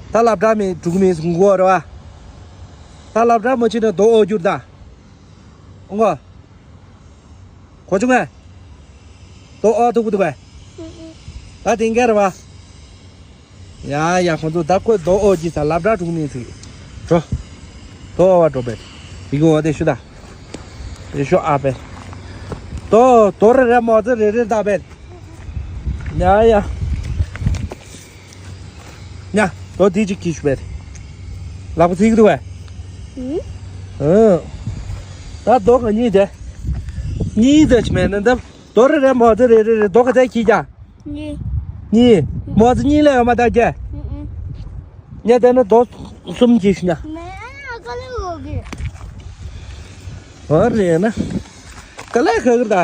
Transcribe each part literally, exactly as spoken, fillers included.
ད་སློབ་གྲྭ་མི་འགྲོ་གི་མིན་ཟེར་གོ་རེད་བ། ད་སློབ་གྲྭ་མ་ཕྱིན་ན་རྡོ་ཨོ་རྒྱུར་ད། ཨོ་གོ། གོ་བྱུང་ངས། རྡོ་ཨོ་ཐུག་གི་འདུག་གས། ད་དེང་ག་རེད་བ། ཡ་ཡ། ཁོང་ཚོ་ད་ཁོས་རྡོ་ཨོ་གྱིས་ས་སློབ་གྲྭ་འགྲོ་གི་མིན་ཟེར། འགྲོ། རྡོ་ཨོ་བ་འགྲོ་བས། དེ་གི་འོ་དེ་ཤུ་ད། དེ་ཤུ་ཨ་བས། རྡོ་རྡོ་རེ་རེ་མོ་ཙེ་རེ་རེ་ད་བས། ཡ་ཡ། ཉ། རྡོ་དེ་གཅིག་གིས་ཤུ་བས། ལག་པ་ཚིག་འདུག་བས། ཨུ། ཨུ། ད་རྡོ་ག་གཉིས་དེ། གཉིས་དེ་ཅི་མེད་ན་འདབ། རྡོ་རེ་རེ་མོ་ཙེ་རེ་རེ་རེ་རྡོ་ག་ཚད་གྱིས་ཀྱང་། གཉིས། གཉིས། མོ་ཙེ་གཉིས་ལས་ཡོད་མ་ད་ཀྱེ། ཨུ་ཨུ། ཉ་དེ་ནི་རྡོ་གསུམ་གྱིས་ཤུ་ཉ། མེ་ཨ་ཀ་ལེ་འོ་གི། འོ་རེད་ན། ཀ་ལེ་ཁ་གི་ད།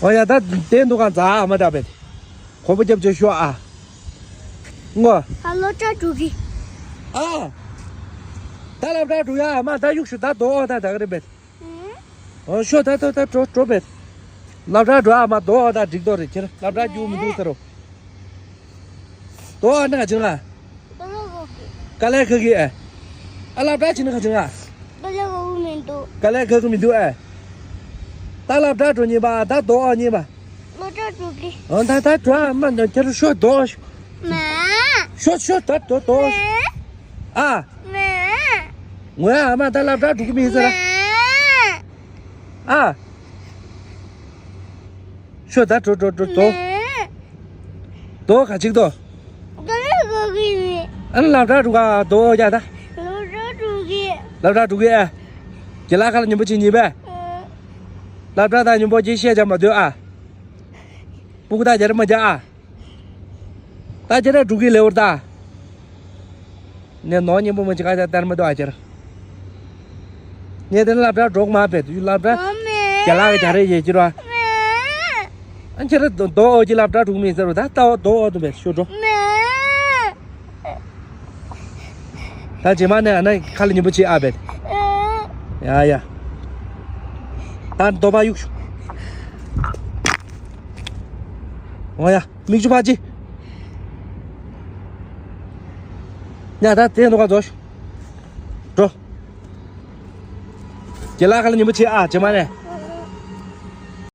འོ་ཡ་ད་དེ་འདུག་ག་འཛའ་མ་ད་བས། གོམ་པ་རྒྱབ་ཅིག་ཤོག་ཨ། ངོ་། ཨ་སློབ་གྲྭ་འགྲོ་གི། ཨ། ད་སློབ་གྲྭ་འགྲོ་ཡ་མ་ད་གཡུག་ཤུ་ད་རྡོ་ཨོ་ད་ད་ག་རེ་བས། ཨུ། ཨོ་ཤོ་ད་ད་ད་འགྲོ་འགྲོ་བས། སློབ་གྲྭ་འགྲོ་ཨ་མ་རྡོ་ཨོ་ད་འགྲིག་རྡོ་རེད་ཁྱེར་སློབ་གྲྭ་རྒྱུག་མི་འདུག་ཟེར་རོ། རྡོ་ཨོ་ན་ག་ཅིང་ཨ། ཀ་ལེ་ཁ་གི་ཨ། ཨ་སློབ་གྲྭ་ཕྱིན་ན་ག་ཅིང་ཨ། ཀ་ལེ་ཁ་གི་མི་འདུག་ཨ། ད་སློབ་གྲྭ་འགྲོ་ཉིན་པ་ད་རྡོ་ཨོ་ཉིན་པ། སློབ་གྲྭ་འགྲོ་གི། ཨ་ད་ད་འགྲོ་ཨ་མ་ན་ཁྱེར་ཤོ་རྡོ་ཨོ་ཤོ། མ། ཤོ་ཤོ་ད་རྡོ་རྡོ་ཨོ་ཤོ། ཨ། མ། ངོ་ཡ་ཨ་མ་ད་སློབ་གྲྭ་འགྲོ་གི་མིན་ཟེར། མ། ཨ། ཤོ་ད་འགྲོ་འགྲོ་འགྲོ་རྡོ། མ། རྡོ་ག་ཅིག་རྡོ། ཀ་ལེ་ཁ་གི་མི། ཨ་ནི་སློབ་གྲྭ་འགྲོ་ག་རྡོ་ཨོ་ཡ་ད། སློབ་གྲྭ་འགྲོ་གི། སློབ་གྲྭ་འགྲོ་གི་ཨ། ཁྱེད་ལ་ཁ་ལ་ཉིན་པོ་གཅིག་གཉིས་པས། ཨ། སློབ་གྲྭ་ད་ཉིན་པོ་གཅིག་བཤད་བྱ་མ་སྡོད་ཨ། སྤུ་གུ་ད་རྒྱ་རེ་མ་རྒྱ་ཨ། ད་ཁྱེད་ར་འགྲོ་གི་ལེ་འོར་ད། ནས་ནོ་སྙིང་པོ་མ་ཅི་ག་ད་ལྟར་མ་འདུག་ཨ་ཁྱེར། ངས་དེ་སློབ་གྲྭ་འགྲོ་མ་བས་དུས་སློབ་གྲྭ་རྒྱ་ལག་གི་རྒྱ་རེ་ཡེ་ཅི་ར། ཨ་ཁྱེར་རྡོ་ཨོ་གྱི་སློབ་གྲྭ་འགྲོ་མི་ཟེར་རོ་ད་ལྟ་བ་རྡོ་ཨོ་དུ་བས་ཤོ་འགྲོ། ད་རྗེས་མ་ནས་ཨ་ན་ཁ་ལ་ཉིན་པོ་ཅི་ཨ་བས། ཡ་ཡ། ད་རྡོ་པ་གཡུག་ཤོ། འོ་ཡ། མིག་ཆུ་ཕར་ཅི། ཉ་ད་དེ་འདུག་ག་རྫོགས། འགྲོ། རྒྱ་ལག་ཁ་ལ་ཉིན་པོ་ཆེ་ཨ་རྗེས་མ་ནས།